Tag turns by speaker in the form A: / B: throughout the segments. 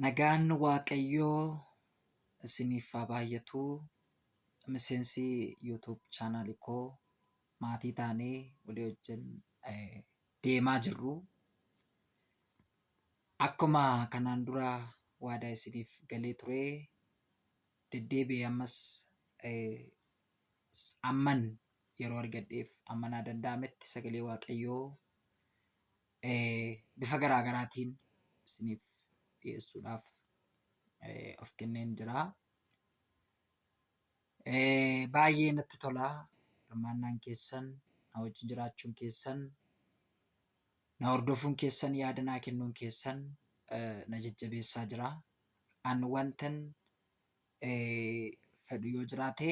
A: Nagaan Waaqayyoo isiniif haa baay'atu. Miseensi YouTube chaanaalii koo maatii taanee walii wajjin deemaa jirru. Akkuma kanaan dura waadaa isiniif galee ture deddeebi'ee ammas amman yeroo argadheef amma naa danda'ametti sagalee Waaqayyoo bifa garaa garaatiin isiniif dhiyeessuudhaaf of kenneen jira. Baay'ee natti tola hirmaannaan keessan, na wajjin jiraachuun keessan, na hordofuun keessan, yaada naa kennuun keessan na jajjabeessaa jira. An wantan fedhu yoo jiraate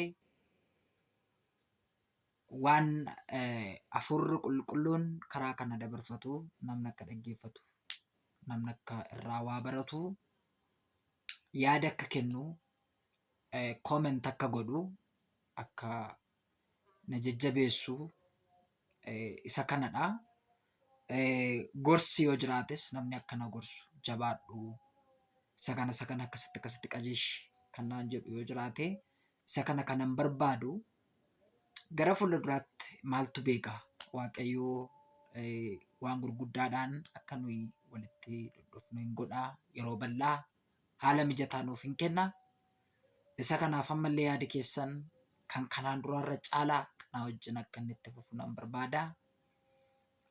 A: waan hafuurri qulqulluun karaa kana dabarfatu namni akka dhaggeeffatu, namni akka irraa waa baratu, yaada akka kennu, comment akka godhu, akka na jajjabeessu isa kanadha. Gorsi yoo jiraates namni akka na gorsu jabaadhu isa kana isa kana akkasitti akkasitti qajeeshi kan naan jedhu yoo jiraate isa kana kanan barbaadu. Gara fuula duraatti maaltu beeka Waaqayyoo waan gurguddaadhaan akka nuyi walitti dhufnu hin godha yeroo bal'aa haala mijataa nuuf hin kenna. Isa kanaaf ammallee yaadi keessan kan kanaan duraarra caalaa na wajjin akka inni itti fufu nan barbaada.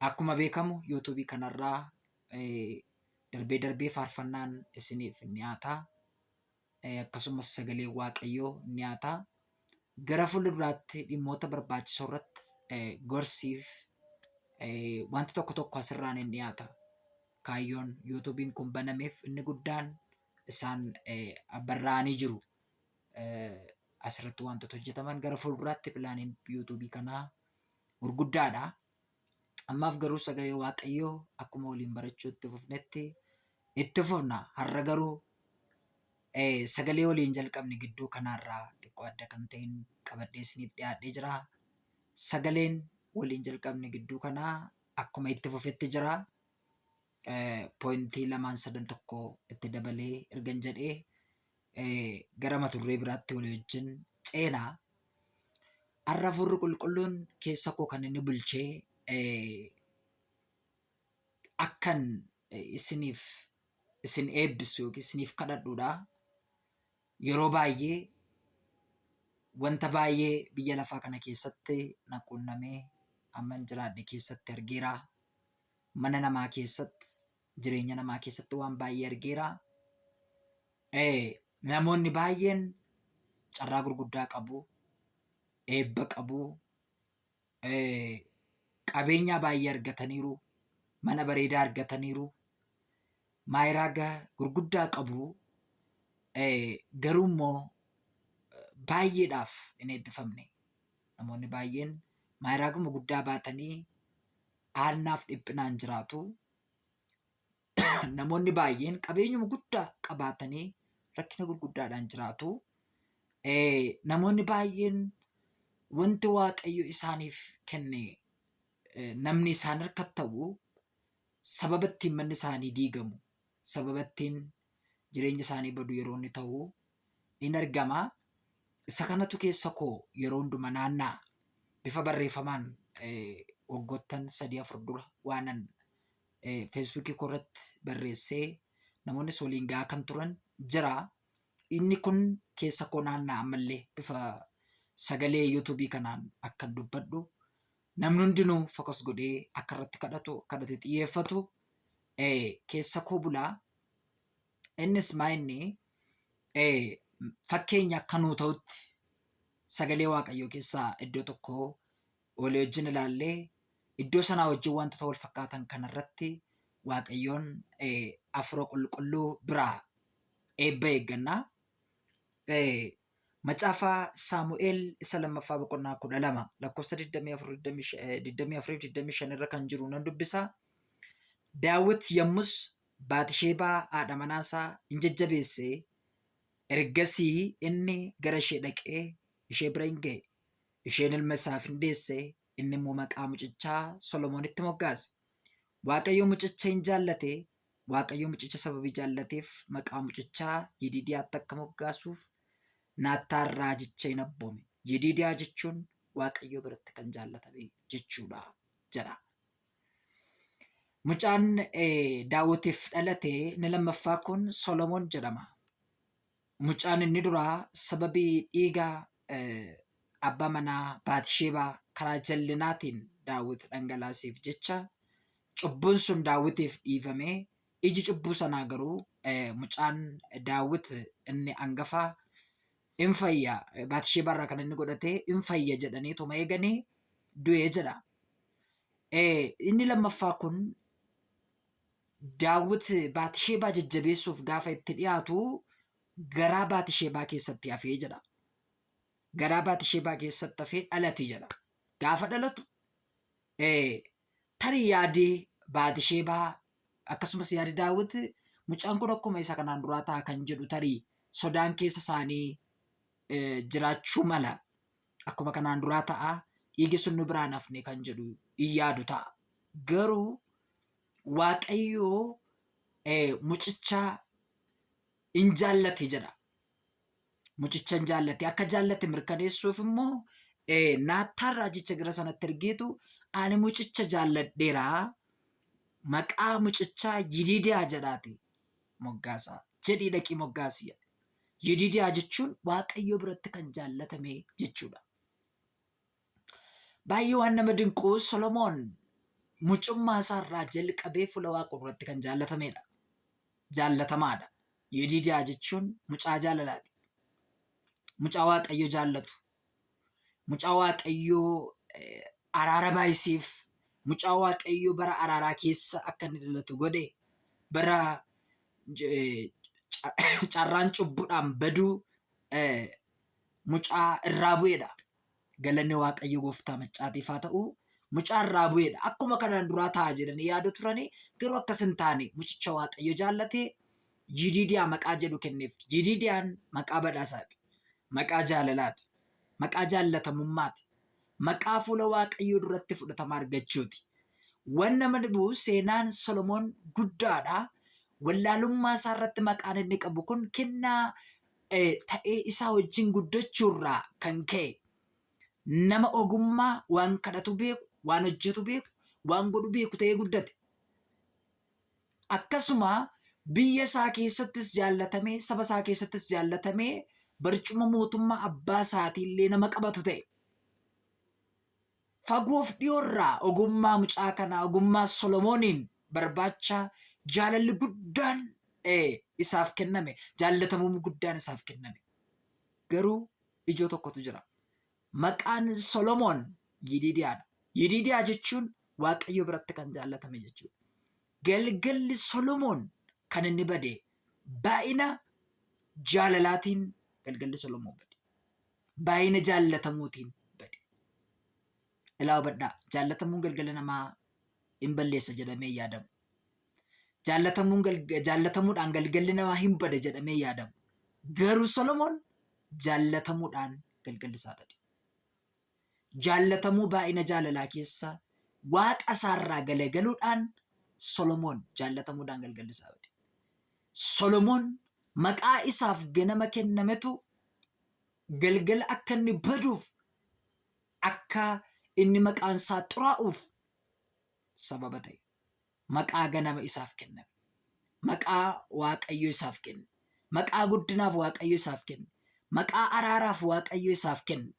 A: Akkuma beekamu yuutuubii kanarraa darbee darbee faarfannaan isiniif hin dhiyaata. Akkasumas sagaleen Waaqayyoo ni dhiyaata. Gara fuula duraatti dhimmoota barbaachisoo irratti gorsiif wanti tokko tokko asirraan hin dhiyaata. Kaayyoon yuutuubiin kun banameef inni guddaan isaan barraa'anii jiru. Asirratti wantoota hojjetaman gara fuulduraatti pilaaniin yuutuubii kanaa gurguddaadha. Ammaaf garuu sagalee Waaqayyoo akkuma waliin barachuu itti fufnetti itti fufna. Har'a garuu sagalee waliin jalqabne gidduu kanaarraa xiqqoo adda kan ta'een qabadhee isiniif dhiyaadhee jira. Sagaleen waliin jalqabne gidduu kanaa akkuma itti fufetti jira. Pooyintii lamaan sadan tokko itti dabalee ergan jedhee gara mata duree biraatti walii wajjin ceenaa. Har'a Hafuurri Qulqulluun keessa koo kan inni bulchee akkan isiniif isin eebbisu yookiin isiniif kadhadhuudha. Yeroo baay'ee wanta baay'ee biyya lafaa kana keessatti na quunnamee amman jiraadhe keessatti argeera. Mana namaa keessatti, jireenya namaa keessatti waan baay'ee argeera. Namoonni baay'een carraa gurguddaa qabu, eebba qabu, qabeenyaa baay'ee argataniiru, mana bareedaa argataniiru, maayiraaga gurguddaa qabu, garuu immoo baay'eedhaaf hin eebbifamne. Namoonni baay'een maayiraaguma guddaa baatanii aannaaf dhiphinaan jiraatu. Namoonni baay'een qabeenyuma guddaa qabaatanii rakkina gurguddaadhaan jiraatu. Namoonni baay'een wanti Waaqayyo isaaniif kenne namni isaan harka ta'u sababa ittiin manni isaanii diigamu, sababa ittiin jireenya isaanii badu yeroo inni ta'u in argama. Isa kanatu keessa koo yeroo hunduma naanna'a. Bifa barreeffamaan waggoottan 3 4 dura waanan feesbuukii koo irratti barreessee namoonnis waliin gahaa kan turan jira. Inni kun keessa koo naanna'a ammallee bifa sagalee yuutuubii kanaan akkan dubbadhu namni hundinuu fokas godhee akka irratti kadhatu akka irratti xiyyeeffatu keessa koo bulaa. Innis maa inni fakkeenya akka nuu ta'utti sagalee Waaqayyoo keessaa iddoo tokko walii wajjin ilaallee iddoo sanaa wajjin wantoota wal fakkaatan kanarratti Waaqayyoon Hafuura Qulqulluu biraa eebba eegganna. Macaafa Saamu'eel isa lammaffaa boqonnaa 12 lakkoofsa 24 25 irra kan jiru nan dubbisa. Daawit yommus Baatisheebaa haadha manaa isaa in jajjabeesse, ergasii inni gara ishee dhaqee ishee bira in ga'e. Isheen ilma isaaf in deesse, inni immoo maqaa mucichaa Solomoonitti moggaase. Waaqayyo mucicha in jaallate, Waaqayyo mucicha sababii jaallateef maqaa mucichaa Yidiidiyaatti akka moggaasuuf Naattaan raajicha in abboome. Yidiidiyaa jechuun Waaqayyo biratti kan jaallatame jechuudha jedha. Mucaan Daawitiif dhalate inni lammaffaa kun Solomoon jedhama. Mucaan inni duraa sababii dhiiga abbaa manaa Baatisheebaa karaa jallinaatiin Daawit dhangalaaseef jecha cubbuun sun Daawitiif dhiifamee iji cubbuu sanaa garuu mucaan Daawit inni angafaa in fayya Baatisheebaa irraa kan inni godhate in fayya jedhanii tuma eeganii du'ee jedha. Inni lammaffaa kun Daawit Baatisheebaa jajjabeessuuf gaafa itti dhiyaatu garaa Baatisheebaa keessatti hafee jedha. Garaa Baatisheebaa keessatti hafee dhalate jedha. Gaafa dhalatu tarii yaadi Baatisheebaa akkasumas yaadi Daawit mucaan kun akkuma isa kanaan duraa ta'a kan jedhu tarii sodaan keessa isaanii jiraachuu mala. Akkuma kanaan duraa ta'a dhiigi sun nu biraan hafne kan jedhu in yaadu ta'a. Garuu Waaqayyo mucicha in jaallate jedha. Mucicha in jaallate. Akka jaallate mirkaneessuuf immoo Naattaan raajicha gara sanatti ergeetu ani mucicha jaalladheera maqaa mucichaa Yidiidiyaa jedhaati moggaasa jedhii dhaqii moggaasi jedhe. Yidiidiyaa jechuun Waaqayyo biratti kan jaallatame jechuudha. Baay'ee waan nama dinqu Solomoon mucummaa isaa irraa jalqabee fuula Waaqa duratti kan jaallatameedha. Jaallatamaadha. Yedidiyaa jechuun mucaa jaalalaati. Mucaa Waaqayyo jaallatu. Mucaa Waaqayyo araara baay'iseef. Mucaa Waaqayyo bara araaraa keessa akka inni dhalatu godhe. Bara carraan cubbuudhaan baduu mucaa irraa bu'edha. Galanni Waaqayyo gooftaa maccaatiif haa ta'u. Mucaa irraa bu'edha. Akkuma kanaan duraa ta'a jedhanii yaadu turani garuu akkas hin taane mucicha Waaqayyo jaallate Yidiidiyaa maqaa jedhu kenneef. Yidiidiyaan maqaa badhaasaati. Maqaa jaalalaati. Maqaa jaallatamummaati. Maqaa fuula Waaqayyoo duratti fudhatama argachuuti. Waan nama dhibu seenaan Solomoon guddaadha. Wallaalummaa isaa irratti maqaan inni qabu kun kennaa ta'ee isaa wajjin guddachuurraa kan ka'e nama ogummaa waan kadhatu beeku, waan hojjetu beeku, waan godhu beeku ta'ee guddate. Akkasuma biyya isaa keessattis jaallatamee, saba isaa keessattis jaallatamee barcuma mootummaa abbaa isaatii illee nama qabatu ta'e. Fagoof dhiyoorraa ogummaa mucaa kanaa, ogummaa Solomooniin barbaacha jaalalli guddaan isaaf kenname, jaallatamummi guddaan isaaf kenname. Garuu ijoo tokkotu jira. Maqaan Solomoon Yidiidiyaadha. Yidiidiyaa jechuun Waaqayyo biratti kan jaallatame jechuudha. Galgalli Solomoon kan inni bade baay'ina jaalalaatiin galgalli Solomoon bade. Baay'ina jaallatamuutiin bade. Ilaa hubadhaa, jaallatamuun galgala namaa hin balleessa jedhamee hin yaadamu. Jaallatamuun jaallatamuudhaan galgalli namaa hin bada jedhamee hin yaadamu. Garuu Solomoon jaallatamuudhaan galgalli isaa bade. Jaallatamuu baay'ina jaalalaa keessa waaqa isaarraa galagaluudhaan Solomoon jaallatamuudhaan galgalli isaa bade. Solomoon maqaa isaaf ganama kennametu galgala akka inni baduuf akka inni maqaan isaa xuraa'uuf sababa ta'e. Maqaa ganama isaaf kenname. Maqaa Waaqayyo isaaf kenne. Maqaa guddinaaf Waaqayyo isaaf kenne. Maqaa araaraaf Waaqayyo isaaf kenne.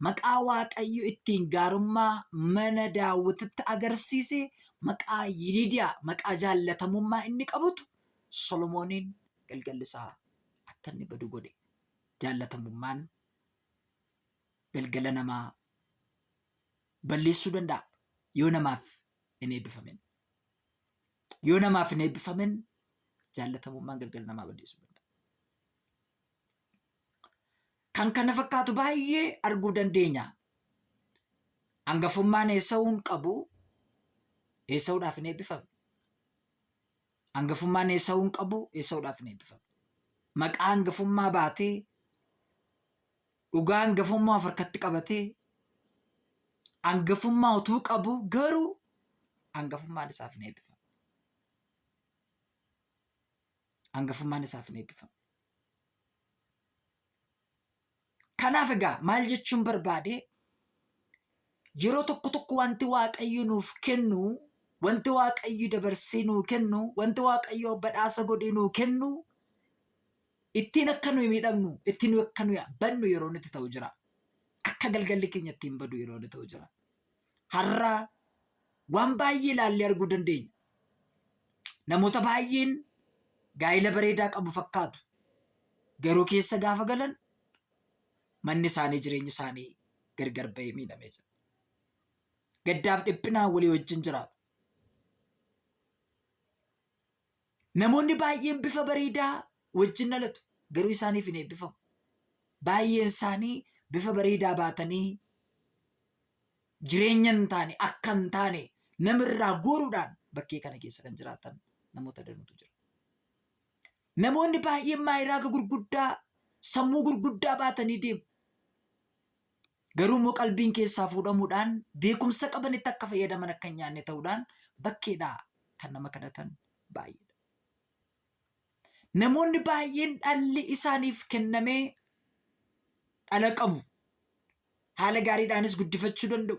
A: Maqaa Waaqayyo ittiin gaarummaa mana Daawititti agarsiise maqaa Yididiyaa maqaa jaallatamummaa inni qabutu Solomooniin galgalli isaa akka inni badu godhe. Jaallatamummaan galgala namaa balleessuu danda'a yoo namaaf hin eebbifamin. Yoo namaaf hin eebbifamin jaallatamummaan galgala namaa balleessuu danda'a. Kan kana fakkaatu baay'ee arguu dandeenya. Hangafummaan Eesawuun qabu Eesawuudhaaf hin eebbifamne. Hangafummaan Eesawuun qabu Eesawuudhaaf hin eebbifamne. Maqaa hangafummaa baatee dhugaa hangafummaa of harkatti qabatee hangafummaa utuu qabu garuu hangafummaan isaaf hin eebbifamne. Hangafummaan isaaf hin eebbifamu. Kanaaf egaa maal jechuun barbaade yeroo tokko tokko wanti Waaqayyo nuuf kennu, wanti Waaqayyo dabarsee nuu kennu, wanti Waaqayyo badhaasa godhee nuu kennu ittiin akka nuyi miidhamnu, ittiin akka nuyi badnu yeroo nuti ta'u jira. Akka galgalli keenya ittiin badu yeroo nuti ta'u jira. Har'a waan baay'ee ilaallee arguu dandeenya. Namoota baay'een gaa'ila bareedaa qabu fakkaatu. Garuu keessa gaafa galan manni isaanii jireenyi isaanii gargar ba'ee miidhamee jira. Gaddaaf dhiphinaan walii wajjin jiraatu. Namoonni baay'een bifa bareedaa wajjin dhalatu garuu isaaniif hin eebbifamu. Baay'een isaanii bifa bareedaa baatanii jireenya hin taane akka hin taane namirraa gooruudhaan bakkee kana keessa kan jiraatan namoota danuutu jira. Namoonni baay'een maayiraaga gurguddaa sammuu gurguddaa baatanii deemu. Garuu immoo qalbiin keessaa fuudhamuudhaan beekumsa qabanitti akka fayyadaman akka hin nyaanne ta'uudhaan bakkeedhaa kan nama kadhatan baay'eedha. Namoonni baay'een dhalli isaaniif kennamee dhala qabu. Haala gaariidhaanis guddifachuu danda'u.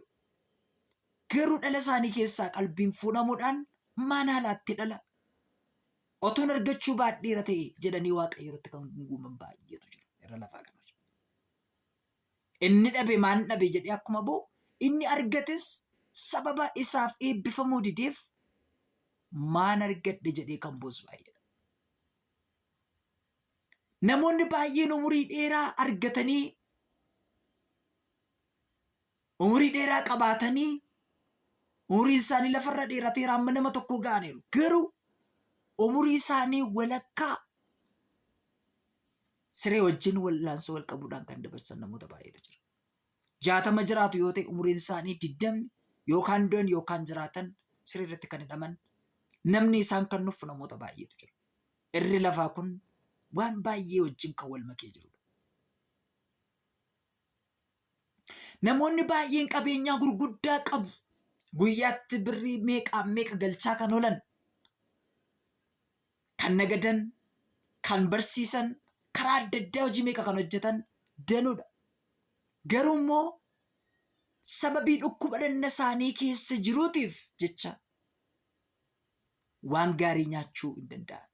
A: Garuu dhala isaanii keessaa qalbiin fuudhamuudhaan maan haalaatti dhala otuun argachuu baadheera ta'e jedhanii Waaqayyo irratti kan gunguuman baay'eetu jira irra lafaa kana. Inni dhabe maan dhabe jedhee akkuma boo'u inni argates sababa isaaf eebbifamuu dideef maan argadhe jedhee kan boosu baay'eedha. Namoonni baay'een umurii dheeraa argatanii umurii dheeraa qabaatanii umuriin isaanii lafarra dheerateera amma nama tokko ga'aniiru. Garuu umurii isaanii walakkaa siree wajjin wal'aansoo wal qabuudhaan kan dabarsan namoota baay'eetu jira. 60 jiraatu yoo ta'e umuriin isaanii 20 yookaan du'an yookaan jiraatan siree irratti kan hidhaman namni isaan kan nuffu namoota baay'eetu jira. Irri lafaa kun waan baay'ee wajjin kan wal makee jirudha. Namoonni baay'een qabeenyaa gurguddaa qabu. Guyyaatti birrii meeqaan meeqa galchaa kan oolan, kan nagadan, kan barsiisan, karaa adda addaa hojii meeqa kan hojjetan danuudha. Garuu immoo sababii dhukkuba dhanna isaanii keessa jiruutiif jecha waan gaarii nyaachuu hin danda'an.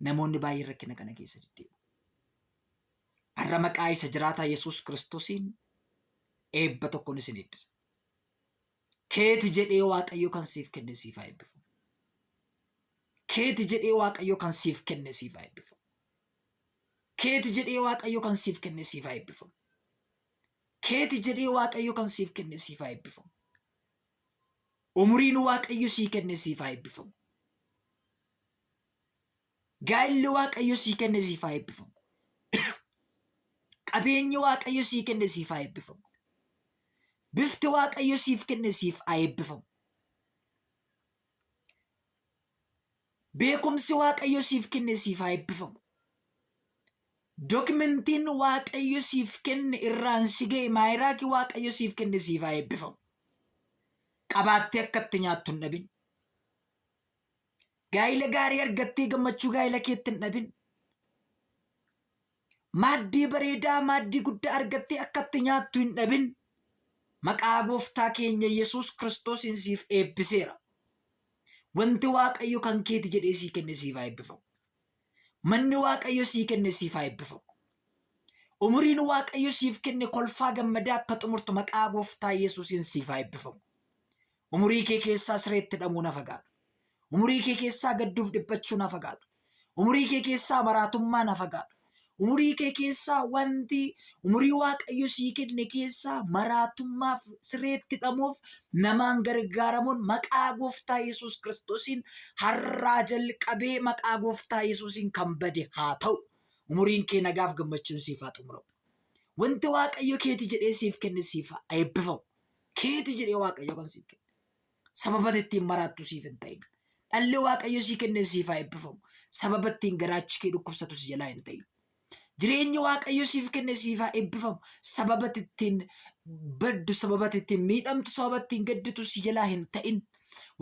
A: Namoonni baay'een rakkina kana keessa deddeebi'u. Har'a maqaa isa jiraataa Yesuus Kiristoosiin eebba tokkoon isin eebbisa. Keeti jedhee Waaqayyo kan siif kenne siif haa eebbifamu. Keeti jedhee Waaqayyo kan siif kenne siif haa eebbifamu. Keeti jedhee Waaqayyo kan siif kenne siif haa eebbifamu. Keeti jedhee Waaqayyo kan siif kenne siif haa eebbifamu. Umuriin Waaqayyo sii kenne siif haa eebbifamu. Gaa'illi Waaqayyo sii kenne siif haa eebbifamu. Qabeenyi Waaqayyo sii kenne siif haa eebbifamu. Bifti Waaqayyo siif kenne siif haa eebbifamu. Beekumsi Waaqayyo siif kenne siif haa eebbifamu. Dokimentiin Waaqayyo siif kenne irraan si ga'e maayiraakii Waaqayyo siif kenne siif haa eebbifamu. Qabaattee akka itti nyaattu hin dhabin. Gaa'ila gaarii argattee gammachuu gaa'ila keetti hin dhabin. Maaddii bareedaa maaddii guddaa argattee akka itti nyaattu hin dhabin. Maqaa gooftaa keenya Yesuus Kiristoosiin siif eebbiseera. Wanti Waaqayyo kan keeti jedhee sii kenne siif haa eebbifamu. Manni Waaqayyo sii kenne siif haa eebbifamu. Umuriin Waaqayyo siif kenne kolfaa gammadaa akka xumurtu maqaa gooftaa Yesuusiin siif haa eebbifamu. Umurii kee keessaa sireetti hidhamuun haa fagaatu. Umurii kee keessaa gadduuf dhiphachuun haa fagaatu. Umurii kee keessaa maraatummaan haa fagaatu. Umurii kee keessaa wanti umurii Waaqayyo sii kenne keessaa maraatummaaf sireetti hidhamuuf namaan gargaaramuun maqaa gooftaa Yesuus Kiristoosiin har'aa jalqabee maqaa gooftaa Yesuusiin kan bade haa ta'u. Umuriin kee nagaaf gammachuun siif haa xumuramu. Wanti Waaqayyo keeti jedhee siif kenne siif haa eebbifamu. Keeti jedhee Waaqayyo kan siif kenne. Sababa ati ittiin maraattu siif hin ta'in. Dhalli Waaqayyo sii kenne siif haa eebbifamu. Sababa ittiin garaachi kee dhukkubsatu si jalaa hin ta'in. Jireenyi Waaqayyo siif kenne siif haa eebbifamu. Sababa ati ittiin baddu, sababa ati ittiin miidhamtu, sababa ittiin gadditu si jalaa hin ta'in.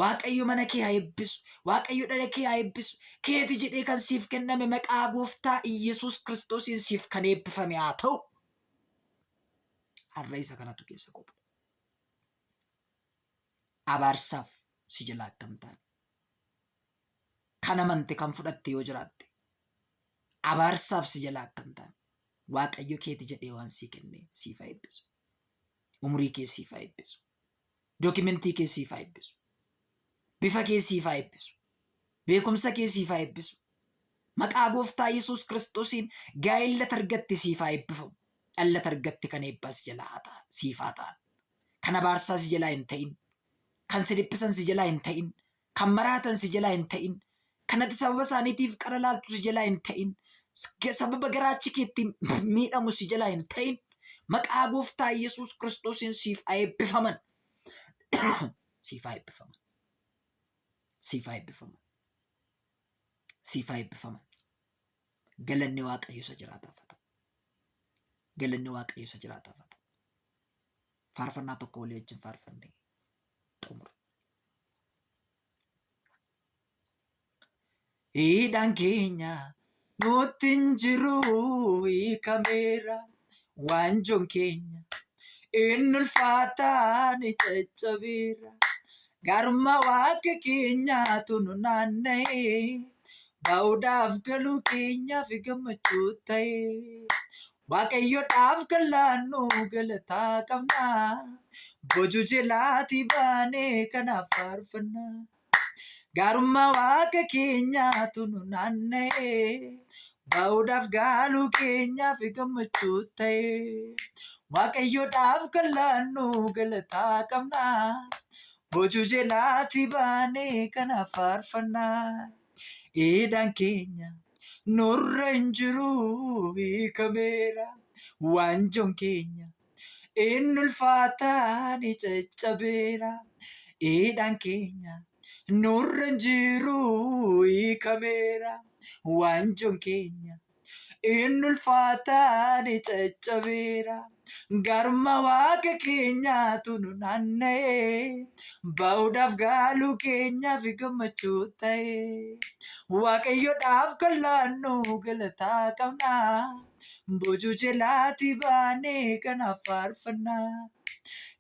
A: Waaqayyo mana kee haa eebbisu. Waaqayyo dhala kee haa eebbisu. Keeti jedhee kan siif kenname maqaa gooftaa Iyyasuus Kiristoosiin siif kan eebbifame haa ta'u. Har'a isa kanatu keessa qopha. Abaarsaaf si jalaa akka hin taane. Kan amante kan fudhatte yoo jiraatte abaarsaaf si jalaa akka hin taane. Waaqayyo keeti jedhee waan sii kenne siif haa eebbisu. Umurii kee siif haa eebbisu. Dookimentii kee siif haa eebbisu. Bifa kee siif haa eebbisu. Beekumsa kee siif haa eebbisu. Maqaa gooftaa Yesuus Kiristoosiin gaa'ella targatte siif haa eebbifamu. Dhalla targatte kan eebbaa si jalaa haa ta'an, siif haa ta'an. Kan abaarsaa si jalaa hin ta'in. Kan si dhiphisan si jalaa hin ta'in. Kan maraatan si jalaa hin ta'in. Kan ati sababa isaaniitiif qara laaltu si jalaa hin ta'in. Sababa garaachi keetti miidhamu si jalaa hin ta'in. Maqaa gooftaa Yesuus Kiristoosiin siif haa eebbifaman. Siif haa eebbifaman. Siif haa eebbifaman. Siif haa eebbifaman. Galanni Waaqayyo isa jiraataaf haa ta'u. Galanni Waaqayyo isa jiraataaf haa ta'u. Faarfannaa tokko walii wajjin faarfannee xumura. Hidhaan keenya nutti hin jiru hiikameera waanjoon keenya inni ulfaataan caccabeera. Gaarummaa waaqa keenyaatu nu naanna'e ba'uudhaaf galuu keenyaaf gammachuu ta'e. Waaqayyoodhaaf kan laannu galataa qabna. Boojuu jalaatii baanee kanaaf faarfanna. Gaarummaa waaqa keenyaatu nu naanna'e. Ba'uudhaaf gaaluu keenyaaf gammachuu ta'e. Waaqayyoodhaaf kan laannu galataa qabna. Boojuu jalaatii baanee kanaaf faarfanna. Hidhaan keenya nurra hin jiru hiikameera. Waanjoon keenya inni ulfaataan caccabeera. Hidhaan keenya nurra hin jiru hiikameera. Waanjoon keenya inni ulfaataan caccabeera. Gaarummaa waaqa keenyaatu nu naanna'e. Ba'uudhaaf gaaluu keenyaaf gammachuu ta'e. Waaqayyoodhaaf kan laannu galataa qabna. Boojuu jalaatii baanee kanaaf faarfanna.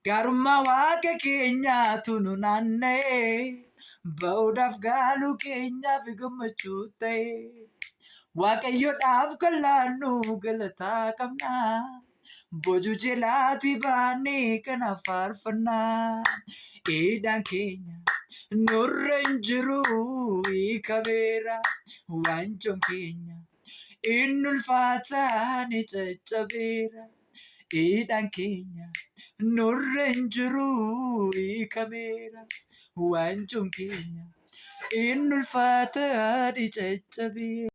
A: Gaarummaa waaqa keenyaatu nu naanna'e. Ba'uudhaaf gaaluu keenyaaf gammachuu ta'e. Waaqayyoodhaaf kan laannu galataa qabna. Boojuu jalaatii baanee kanaaf faarfanna. Hidhaan keenya nurra hin jiru hiikameera. Waanjoon keenya inni ulfaataan caccabeera. Hidhaan keenya nurra hin jiru hiikameera. Waanjoon keenya inni ulfaataan caccabeera.